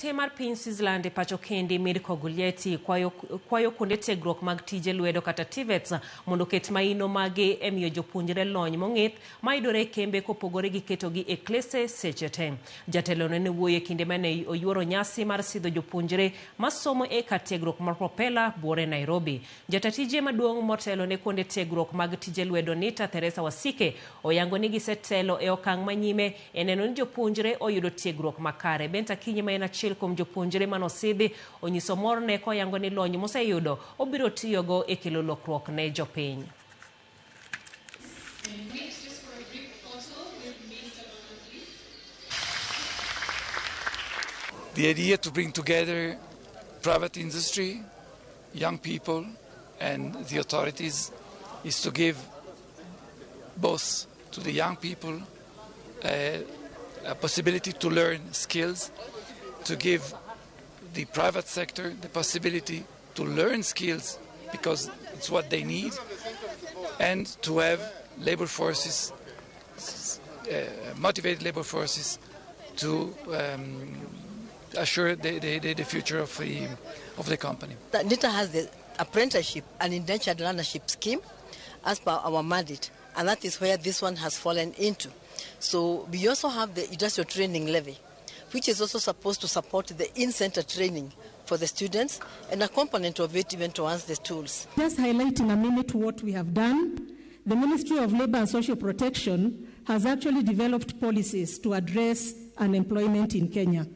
Te mar piny Switzerland e pacho kendi Mirko Guglietti kwayo, kwayo kuonde tiegruok mag tije lwedo kata TVETs mondo oket maino magi e miyo jopuonjre lony mong'ith mayudore e kembe kopogore gi ketogi e klese seche te. Jatelono ne wuoyo e kinde mane oyuoro nyasi mar sidho jopuonjre masomo e kar tiegruok mar Propeller buore Nairobi. Jata tije maduong' motelo ne kuonde tiegruok mag tije lwedo NITA Theresa Wasike oyango ni gisetelo e okang' manyime e neno ni jopuonjre oyudo tiegruok makare. Bent Akinyi ma en achiel kuom jopuonjre manosidhi onyiso morne koyango ni lony moseyudo obiro tiyogo e kelo lokruok ne jopiny. The idea to bring together private industry, young people, and the authorities is to give both to the young people a possibility to learn skills, to give the private sector the possibility to learn skills because it's what they need, and to have labor forces, motivated labor forces to assure the future of the company. NITA has the apprenticeship and indentured learnership scheme as per our mandate, and that is where this one has fallen into. So we also have the industrial training levy, which is also supposed to support the in-center training for the students and a component of it even towards the tools. Just highlighting a minute what we have done. The Ministry of Labor and Social Protection has actually developed policies to address unemployment in Kenya.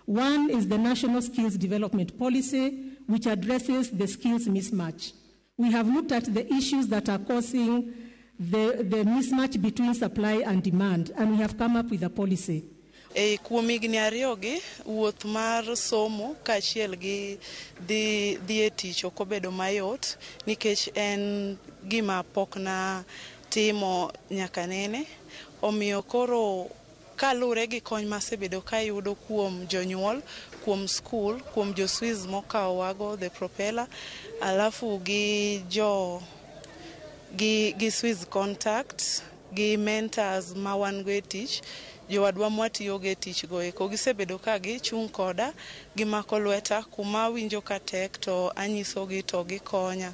One is the National Skills Development Policy, which addresses the skills mismatch. We have looked at the issues that are causing the mismatch between supply and demand, and we have come up with a policy. E kuom higni ariyogi, wuoth mar somo kaachiel gi dhi e tich ok obedo mayot nikech en gima pok na timo nyaka nene. Omiyo koro kaluwore gi kony masebedo kayudo kuom jonyuol, kuom skul, kuom jo Swiss mokawowago the Propeller, alafu gi jo gi Swiss Contact, gi mentors ma wan go e tich, jowadwa mwatiyogo e tich go eko gisebedo ka gichung' koda, gimako lweta kuma awinjo ka tek to anyisogi to gikonya.